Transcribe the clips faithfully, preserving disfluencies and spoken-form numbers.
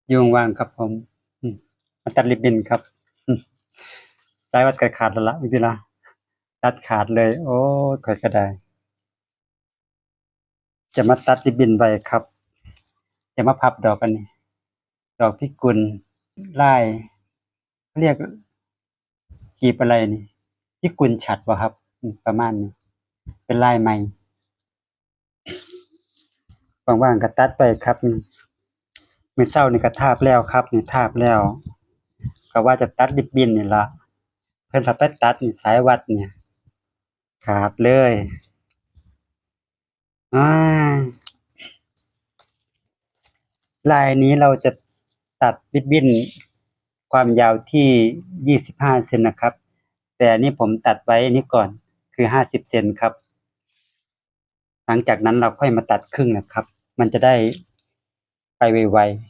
อยู่ว่างๆครับผม อืม มาตัดริบบิ้นครับ อืม สายวัดก็ขาดแล้วละ บางทีละ ตัดขาดเลย โอ้ย ข้อยก็ได้ จะมาตัดริบบิ้นไว้ครับ จะมาพับดอกอันนี้ ดอกพิกุล ลาย เรียก กีบอะไรนี่ พิกุลฉัตรบ่ครับ อืม ประมาณนี้ เป็นลายใหม่ ว่างๆก็ตัดไปครับ นี่ มื้อเช้านี่ก็ทาบแล้วครับ นี่ทาบแล้ว ก็ว่าจะตัดริบบิ้นนี่ละ เพิ่นพาไปตัดนี่ สายวัดเนี่ย ขาดเลย อ่า ลายนี้เราจะตัดริบบิ้นความยาวที่ยี่สิบห้าเซนนะครับ แต่อันนี้ผมตัดไว้อันนี้ก่อน คือห้าสิบเซนครับ หลังจากนั้นเราค่อยมาตัดครึ่งนะครับ มันจะได้ไปไวๆ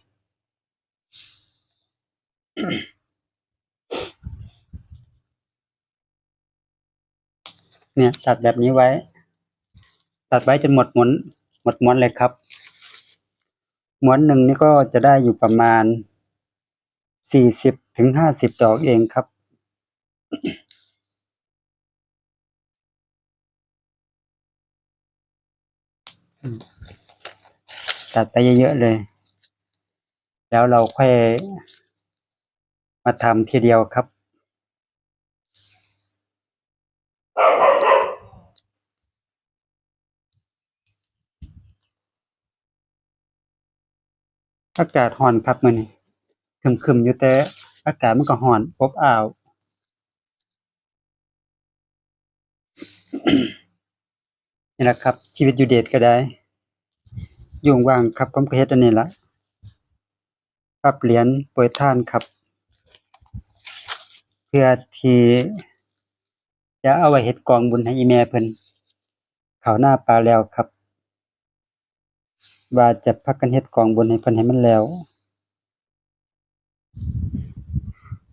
เนี่ย ตัดแบบนี้ไว้ ตัดไว้จนหมดม้วน หมดม้วนเลยครับ ม้วนหนึ่งนี่ก็จะได้อยู่ประมาณสี่สิบถึงห้าสิบดอกเองครับ ตัดไปเยอะๆเลย แล้วเราค่อยมาทำทีเดียวครับ อากาศร้อนครับมื้อนี้ ครึ้มๆอยู่ แต่อากาศมันก็ร้อนอบอ้าว นี่แหละครับ ชีวิตอยู่เดชก็ได้ อยู่ว่างครับ ผมก็เฮ็ดอันนี้ละ พับเหรียญโปรยทานครับ เพื่อที่จะเอาไว้เฮ็ดกองบุญให้อีแม่เพิ่น เข้าหน้าปลาแล้วครับ ว่าจะพากันเฮ็ดกองบุญให้เพิ่นให้มันแล้ว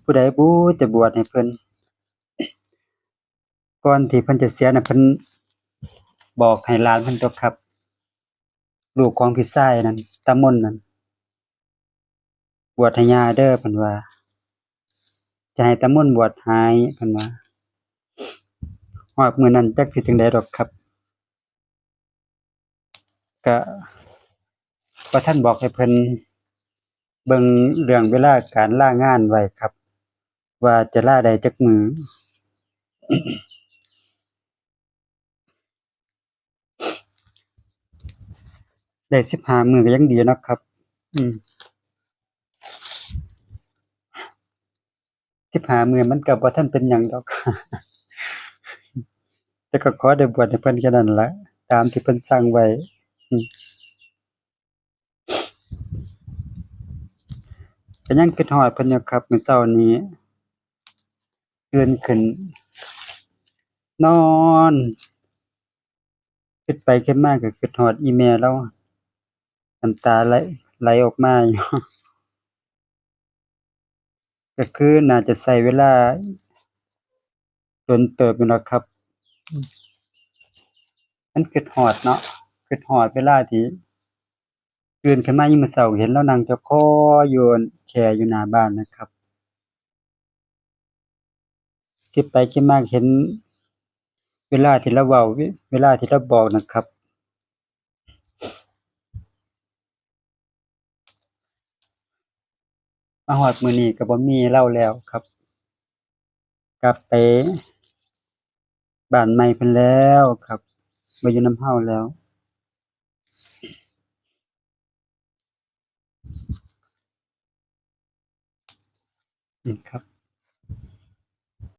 ผู้ใดบุจะบวชให้เพิ่น ก่อนที่เพิ่นจะเสียน่ะ เพิ่นบอกให้หลานเพิ่นตัวครับ ลูกของพี่ชายนั่น ตามนนั่น บวชให้ย่าเด้อ เพิ่นว่า จะให้ตามนบวชให้ เพิ่นว่า ฮอดมื้อนั้นจักสิจั่งใดดอกครับ ก็บ่ทันบอกให้เพิ่นเบิ่งเรื่องเวลาการลางานไว้ครับ ว่าจะลาได้จักมื้อ ได้สิบห้ามื้อก็ยังดีเนาะครับ อืม สิบห้ามื้อมันก็บ่ทันเป็นหยังดอก แต่ก็ขอได้บวชให้เพิ่นแค่นั้นละ ตามที่เพิ่นสั่งไว้ อืม ก็ยังคิดฮอดเพิ่นอยู่ครับ มื้อเช้านี้ตื่นขึ้น นอน คิดไปคิดมาก็คิดฮอดอีแม่ลาว น้ำตาไหล ไหลออกมาอยู่ ก็คือน่าจะใช้เวลาโดนเติบอยู่เนาะครับ มันคิดฮอดเนาะ คิดฮอดเวลาที่ตื่นขึ้นมายามมื้อเช้า เห็นลาวนั่งจ่อคออยู่แคร่อยู่หน้าบ้านนะครับ คิดไปคิดมาเห็นเวลาที่ลาวเว้า เวลาที่ลาวบอกนะครับ มาฮอดมื้อนี้ก็บ่มีลาวแล้วครับ กลับไปบ้านใหม่เพิ่นแล้วครับ บ่อยู่นำเฮาแล้ว นี่ครับ